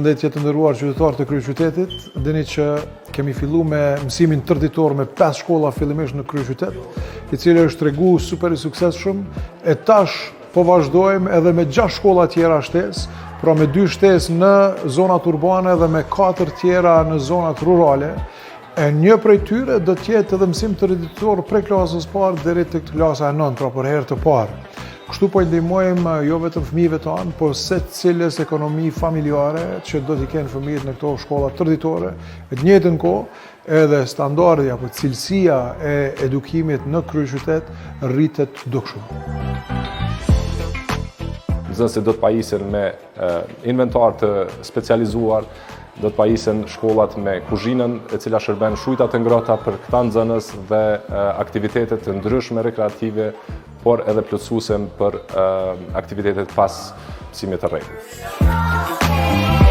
Përshëndetje të nderuar qytetarë të kryeqytetit. Dini që kemi fillu me mësimin tërëditor me 5 shkolla fillimisht në kryeqytet, i cili është tregu super i suksesshëm, e tash po vazhdojmë edhe me 6 shkolla tjera shtesë, pra me 2 shtesë në zonat urbane dhe me 4 tjera në zonat rurale. E një prej tyre do të jetë edhe mësim tërëditor prej klasës parë deri tek klasa e 9, pra për herë të parë. Kështu po i ndihmojmë jo vetëm fëmijëve tanë, por secilës ekonomi familjare që do t'i kenë fëmijët në këto shkolla tërëditore. E të njëjtën kohë, edhe standardi apo cilësia e edukimit në kryeqytet rritet dukshëm. Nxënësit do të pajisen me inventar të specializuar, do të pajisen shkollat me kuzhinën e cila shërben shujta të ngrohta për këta nxënës dhe aktivitete të ndryshme rekreative, por edhe plotësuese për aktivitetet pas mësimit të rregullt.